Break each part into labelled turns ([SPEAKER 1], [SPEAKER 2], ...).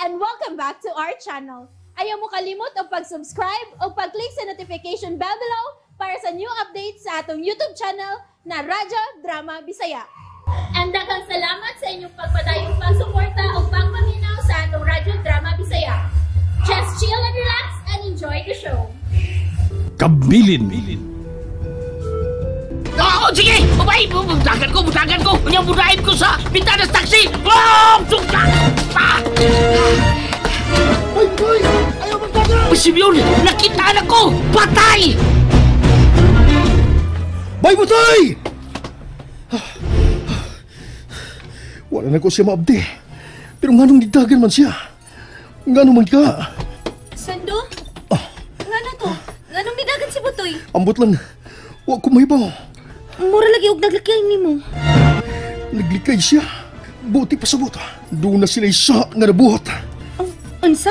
[SPEAKER 1] And welcome back to our channel. Ayaw mo kalimot og pag-subscribe o pag-click sa notification bell below para sa new updates sa atong YouTube channel na Radyo Drama Bisaya. And daghang salamat sa inyong pagpadayong pagsuporta o pagpaminaw sa atong Radyo Drama Bisaya. Just chill and relax and enjoy the show.
[SPEAKER 2] Kabilin.
[SPEAKER 3] Oo, sige! Babay! Butagan ko! Butagan ko! Unyang budahin ko sa bintana sa taxi! Boom! Sugka! Pa!
[SPEAKER 4] Ay, boy! Ayaw magdagan!
[SPEAKER 3] Simeon! Nakita na ko! Patay!
[SPEAKER 4] Bay, butay! Wala na ko siya maabdi. Pero nganong nigdagan man siya? Nganong man ka?
[SPEAKER 5] Sando? Ngano to? Nganong nidagan si Butoy?
[SPEAKER 4] Ambot lang. Wa ko mahibaw.
[SPEAKER 5] Mura lagi og naglikay nimo.
[SPEAKER 4] Naglikay siya. Buti pa sabot. Doon na sila isa nga nabuhat.
[SPEAKER 5] Unsa?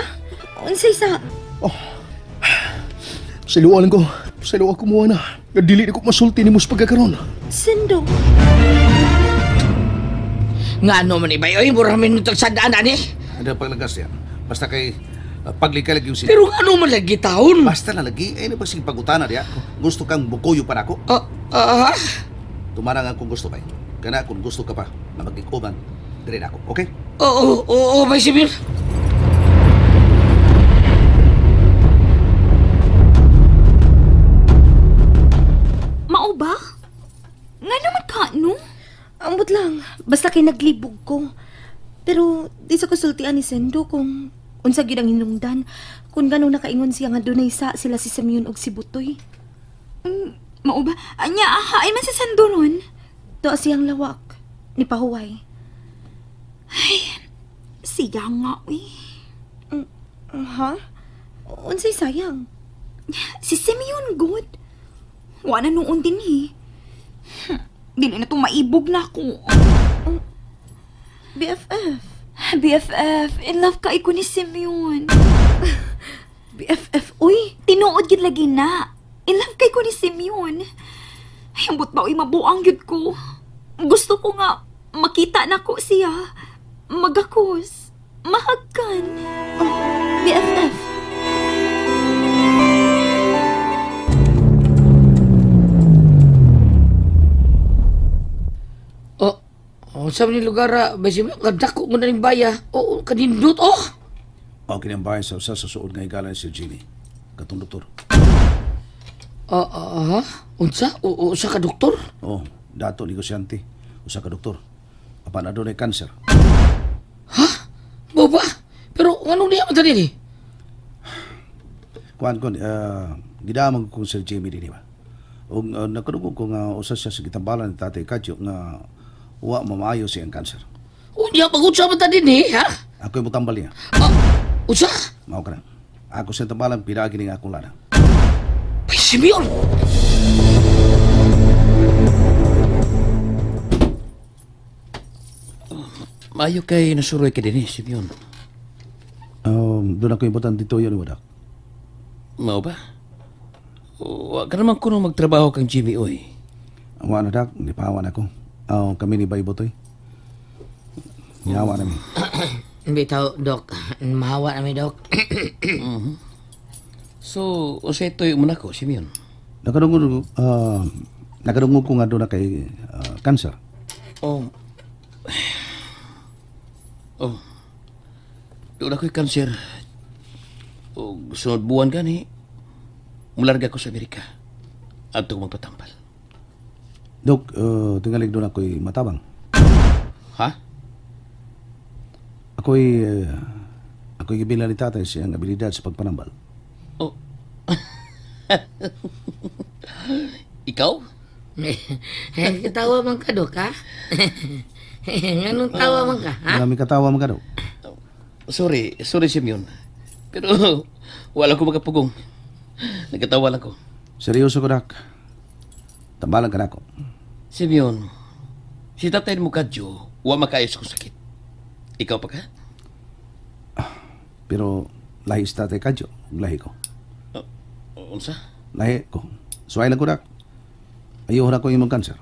[SPEAKER 5] Unsa isa?
[SPEAKER 4] Oh. Sa luwa lang ko. Sa luwa kumuha na. Nga dili na ko masulti ni mo sa pagkakaroon.
[SPEAKER 5] Sendo?
[SPEAKER 3] Nga ano man ibay? Oy, mura minuto sa daan, ani?
[SPEAKER 6] Ano paglagas yan? Basta kay paglikay lagi yung sila.
[SPEAKER 3] Pero ano man lagi taon?
[SPEAKER 6] Basta na lagi. Ay, na ba sige pagutana diya? Gusto kang bukuyo para ako? Tumarang ang kung gusto ba? Kana kung gusto ka pa na magikuban, dire na ako. Okay?
[SPEAKER 3] Oo, oo, bay Simeon.
[SPEAKER 5] Mao ba? Nga naman ka, no? Ambot lang. Basta kay naglibog ko. Pero di sa konsultian ni Sendo kung unsa gyud ang hinungdan. Kung ganong nakaingon siya nga dunay sa sila si Simeon og si Butoy.
[SPEAKER 7] Mao ba? Anya, hain man si Sendo ron.
[SPEAKER 5] Tuwa siyang lawak ni Pahuway.
[SPEAKER 7] Ay, siya nga, uy.
[SPEAKER 5] Ha? Unsay sayang?
[SPEAKER 7] Si Simeon, good. Wala na noon din, eh. Dili na itong maibog na ako.
[SPEAKER 5] BFF.
[SPEAKER 7] BFF, in love ka ko ni Simeon.
[SPEAKER 5] BFF, uy.
[SPEAKER 7] Tinuod gid lagi na. In love kay ko ni Simeon. Ay, ambot ba, uy, mabuang gyud ko. Gusto ko nga makita na ko siya. Magakos. Mahagkan.
[SPEAKER 5] Oh, BFF.
[SPEAKER 3] Oh, sa ni lugar, bay Simeon, kadako mo na ning baya. Oo, kanindot, oh.
[SPEAKER 6] Okay nang baya sa usa sa suod nga higala ni Sir Jimmy. Katong doktor.
[SPEAKER 3] Unsa? Usa ka doktor?
[SPEAKER 6] Oh, dato negosyante. Usa ka doktor. Apan adunay cancer.
[SPEAKER 3] Ha? Mao ba? Pero nganong niya man diri?
[SPEAKER 6] Kuan kon, gidamag ko Sir Jimmy dinhi ba. Og nakadungog ko nga usa siya sa gitambalan ni Tatay Kadyo nga wa mamaayo siyang cancer.
[SPEAKER 3] Unya pag-unsa man ta dinhi, ha?
[SPEAKER 6] Ako'y mutambal niya.
[SPEAKER 3] Unsa?
[SPEAKER 6] Mao ka na. Ako siyang tambalan, pinaagi ni akong lana.
[SPEAKER 3] Ay, Simeon!
[SPEAKER 8] Maayo kay nasuroy ka din eh, Simeon.
[SPEAKER 6] Doon ako importante dito yun, Wadak.
[SPEAKER 8] Mao ba? Wa ka naman kuno magtrabaho kang Jimmy, oy.
[SPEAKER 6] Wa na, Dak. Nipawa na ko. Kami ni Bay Butoy. Nihawa nami.
[SPEAKER 3] Bitaw, Dok. Mahawa nami, Dok.
[SPEAKER 8] So, usa ito'y muna ko, Simeon.
[SPEAKER 6] Nakadungog ko nga doon na kay cancer.
[SPEAKER 8] Oh. Oh. Doon ako'y cancer. O, sunod buwan gani, mularga ko sa Amerika. Adto ko magpatampal.
[SPEAKER 6] Dok, tingalig doon ako'y matabang.
[SPEAKER 8] Ha?
[SPEAKER 6] Ako'y gibila ni tatay siyang abilidad sa pagpanambal.
[SPEAKER 8] Oh. Ikaw?
[SPEAKER 3] Katawa man ka, Dok, ha? Anong tawa man ka, ha?
[SPEAKER 6] Marami katawa man ka, Dok.
[SPEAKER 8] Sorry, Simeon. Pero wala ko makapugong. Nagkatawa lang ko.
[SPEAKER 6] Seryoso ko, Dok. Tambalan ka na ako.
[SPEAKER 8] Simeon, si tatay mo kadyo, wa makaayos kong sakit. Ikaw pa ka?
[SPEAKER 6] Pero lahi si tatay kadyo, lahi ko.
[SPEAKER 8] Unsa?
[SPEAKER 6] Lahi ko. Suway lang ko, Dak. Ayaw na ko imong cancer.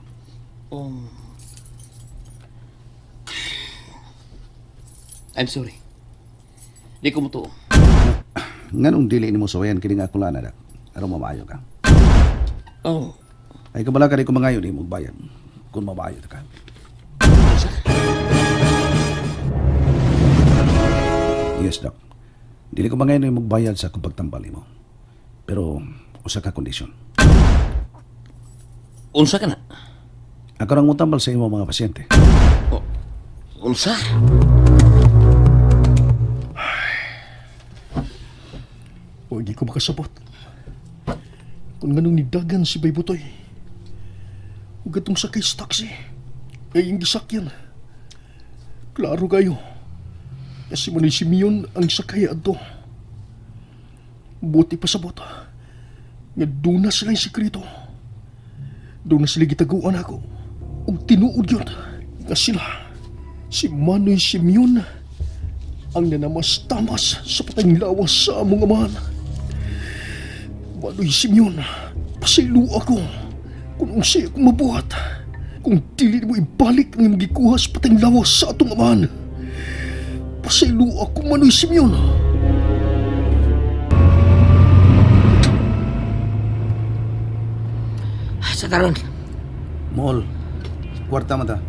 [SPEAKER 8] I'm sorry. Di ko mutuo.
[SPEAKER 6] Nganong dili nimo sawayan kini nga akong lana dak. Aron mamaayo ka.
[SPEAKER 8] Oh.
[SPEAKER 6] Ay kabala ka di ko mangayo nimo og bayad kung mamaayo ka. Yes, Doc. Dili ko mangayo nimo og bayad sa akong pagtambal nimo. Pero usa ka kondisyon.
[SPEAKER 8] Unsa ka na?
[SPEAKER 6] Ako rang motambal sa imo mga pasyente.
[SPEAKER 8] Oh, unsa?
[SPEAKER 4] Huwag ko makasabot. Kung nganong nidagan si Bay Butoy. Huwag itong sakay sa taxi. Ay, yung gisakyan. Klaro kayo. Kasi man si Simeon ang sakay ato. Buti pa sabot. Nga doon na sila yung sekreto. Doon na sila gitaguan ako. Ug tinuod yun. Nga sila, si Manoy Simeon, ang nanamas-tamas sa patayng lawas sa among amahan. Manoy Simeon, pasaylo ako kung unsay akong mabuhat. Kung dili mo ibalik ang imong gikuha sa patayng lawas sa atong amahan. Pasaylo ako, Manoy Simeon.
[SPEAKER 3] Sa karon.
[SPEAKER 6] Mol, kwarta man ta.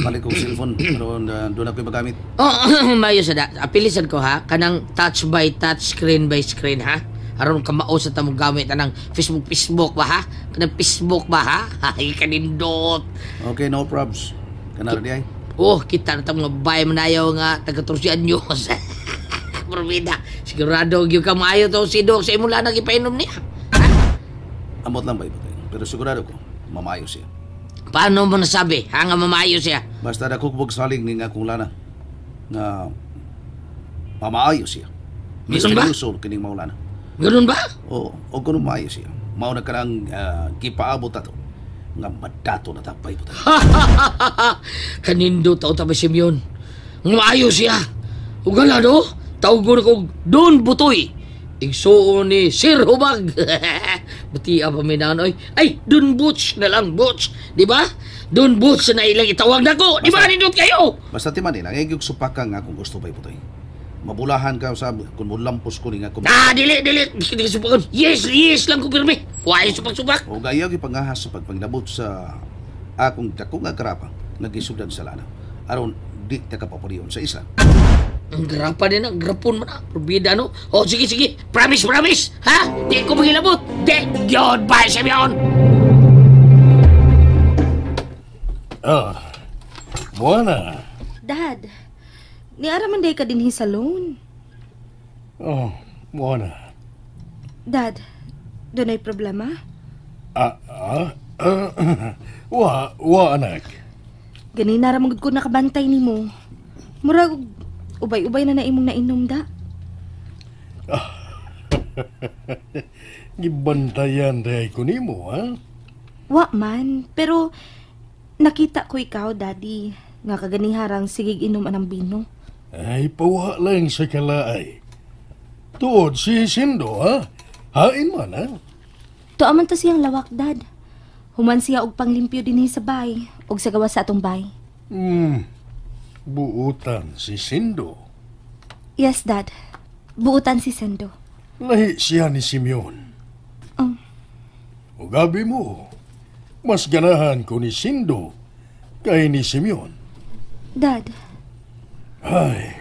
[SPEAKER 6] Balik kong cellphone, pero doon ako'y magamit.
[SPEAKER 3] Oh, mayo sa da. Apilisan ko ha, kanang touch by touch, screen by screen ha. Aron ka mao sa tamong gamit anang Facebook ba ha? Kanang Facebook ba ha? Ay kanindot.
[SPEAKER 6] Okay, no probs. Kanara di ay.
[SPEAKER 3] Oh, kita na tamong bay manayaw nga taga 14 anyos. Probida, sigurado gyud ka maayo to si Dok sa imong lanang ipainom niya. Ha?
[SPEAKER 6] Amot lang ba ibo? Pero sigurado ko, mamayo siya.
[SPEAKER 3] Paano mo nasabi? Ha nga mamayo siya?
[SPEAKER 6] Basta dako ko salig ning akong lana nga mamaayo siya.
[SPEAKER 3] Ganun ba?
[SPEAKER 6] Misteryoso kining maulana.
[SPEAKER 3] Ganun ba?
[SPEAKER 6] Oo, o kung maayo siya. Mao na kanang gipaabot ato nga madato na tapay po tayo.
[SPEAKER 3] Kanindo tao ta ba Simeon? Maayo siya. Ugala do, tawgon ko Don Butoy. Igsuon ni Sir Hubag. Buti pa may nanoy. Ay, Don Butch na lang, Butch. Di ba? Don Butch na ilang itawag na ko. Di ba, nindot kayo?
[SPEAKER 6] Basta ti man nila, ngayon supaka nga kung gusto pa iputoy. Mabulahan ka usab kung mulampos ko ni nga kung...
[SPEAKER 3] Ah, dili, dili. Dili supakan. Yes, yes lang ko pirmi. Huwag supak-supak.
[SPEAKER 6] O gayaw ipangahas sa pagpanglabot sa akong dako nga karapa nagisugdan sa lana. Aron di ta kapapuriyon sa isla.
[SPEAKER 3] Ang grapa din, ang grapon man. Probida, no? O, sige, sige. Promise, promise. Ha? Di ko magilabot. Di. Goodbye, Simeon.
[SPEAKER 2] Ah, buwana.
[SPEAKER 5] Dad, niara man day ka dinhi sa loan.
[SPEAKER 2] Oh, buwana.
[SPEAKER 5] Dad, dunay problema?
[SPEAKER 2] Wa, anak.
[SPEAKER 5] Ganina ra man gud ko nakabantay nimo. Murag ubay-ubay na imong nainom da.
[SPEAKER 2] Gibantayan day ko nimo, ha?
[SPEAKER 5] Wa man, pero nakita ko ikaw, Daddy, nga kaganiharang sigig inom anang bino.
[SPEAKER 2] Ay, pawa lang sa kalaay. Tuod si Sindo, ha? Hain man, ha?
[SPEAKER 5] Tuo man to siyang lawak, Dad. Human siya og panglimpyo dinhi sa bay, og sa gawas sa atong bay.
[SPEAKER 2] Buutan si Sindo.
[SPEAKER 5] Yes, Dad. Buutan si Sindo.
[SPEAKER 2] Lahi siya ni Simeon. O gabi mo, mas ganahan ko ni Sindo kay ni Simeon.
[SPEAKER 5] Dad.
[SPEAKER 2] Ay,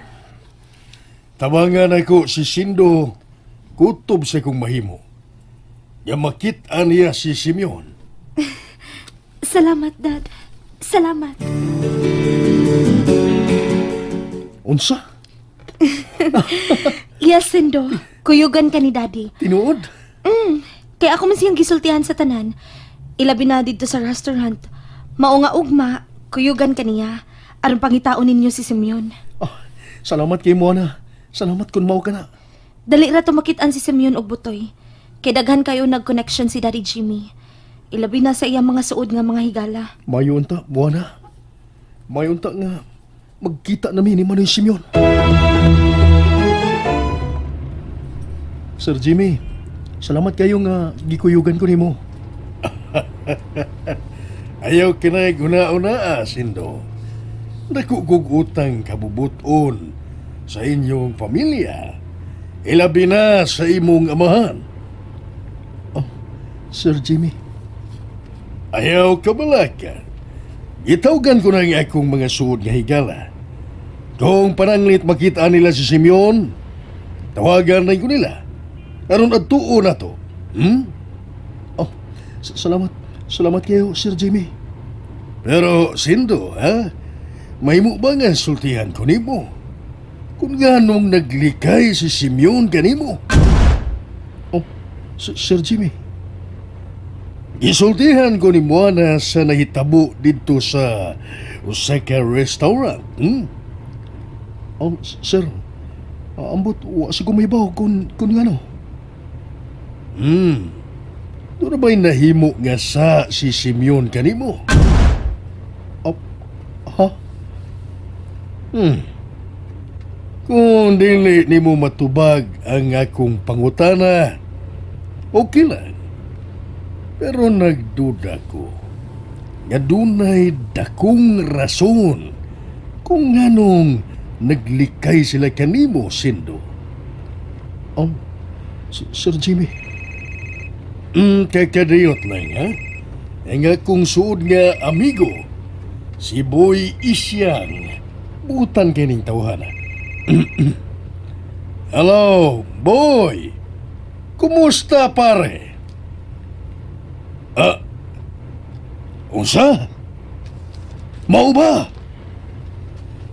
[SPEAKER 2] tabangan ako si Sindo kutob sa kong mahimo. Ya makit-an niya si Simeon.
[SPEAKER 5] Salamat, Dad. Salamat.
[SPEAKER 4] Unsa?
[SPEAKER 5] Yes, Sindo. Kuyugan ka ni Daddy.
[SPEAKER 4] Tinuod?
[SPEAKER 5] Kaya ako man siyang gisultihan sa tanan. Ilabi na dito sa restaurant. Mao nga ugma, kuyugan ka niya. Aron pangitaon ninyo si Simeon.
[SPEAKER 4] Oh, salamat kay Moana. Salamat kung mao ka na.
[SPEAKER 5] Dali ra to makit-an si Simeon og Butoy. Kay daghan kayo nag-connection si Daddy Jimmy. Ilabi na sa iyang mga suod nga mga higala.
[SPEAKER 4] Mayo unta, Moana. Mayo unta nga magkita nami ni Manoy Simeon. Sir Jimmy, salamat kayo nga gikuyugan ko nimo.
[SPEAKER 2] Ayaw kinay guna-una, Sindo. Nakugug utang kabubuton sa inyong pamilya. Ilabi na sa imong amahan. Oh, Sir Jimmy. Ayaw kabalaka. Gitawgan ko na ang akong mga suod nga higala. Kung pananglit makita nila si Simeon, tawagan na ko nila. Aron adtuo na to. Hmm? Oh, salamat. Salamat kayo, Sir Jimmy. Pero, Sindo, ha? May mo ba nga sultihan ko nimo? Kung ganong naglikay si Simeon kanimo? Oh, Sir Jimmy. Gisultihan ko ni Moana sa nahitabo dito sa Osaka Restaurant. Hmm? Oh, sir, ambot, wa sa kumibaw kung ano. Doon na ba'y nahimo nga sa si Simeon kanimo? Oh, ha? Kung dili nimo matubag ang akong pangutana, okay lang. Pero nagduda ko nga dunay dakong rason kung nganong naglikay sila kanimo, Sindo. Oh, Sir Jimmy. Kakadiyot lang, ha? Ang akong suod nga amigo, si Boy Isyang. Butan kining tawhana. Hello, Boy. Kumusta, pare? Unsa? Mao ba?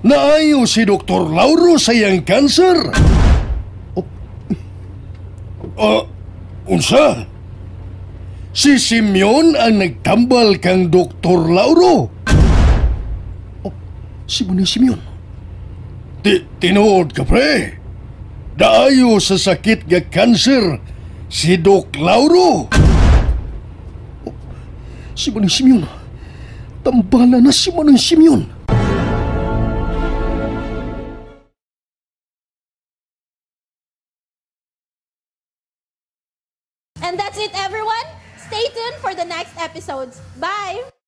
[SPEAKER 2] Naayo si Dr. Lauro sa iyang kanser? Oh, unsa? Si Simeon ang nagtambal kang Dr. Lauro? Oh, si Bunay Simeon. Tinuod ka, pre. Naayo sa sakit nga kanser si Doc Lauro. Oh, si Bunay Simeon. Tambala na si Manong Simeon.
[SPEAKER 1] And that's it, everyone. Stay tuned for the next episodes. Bye!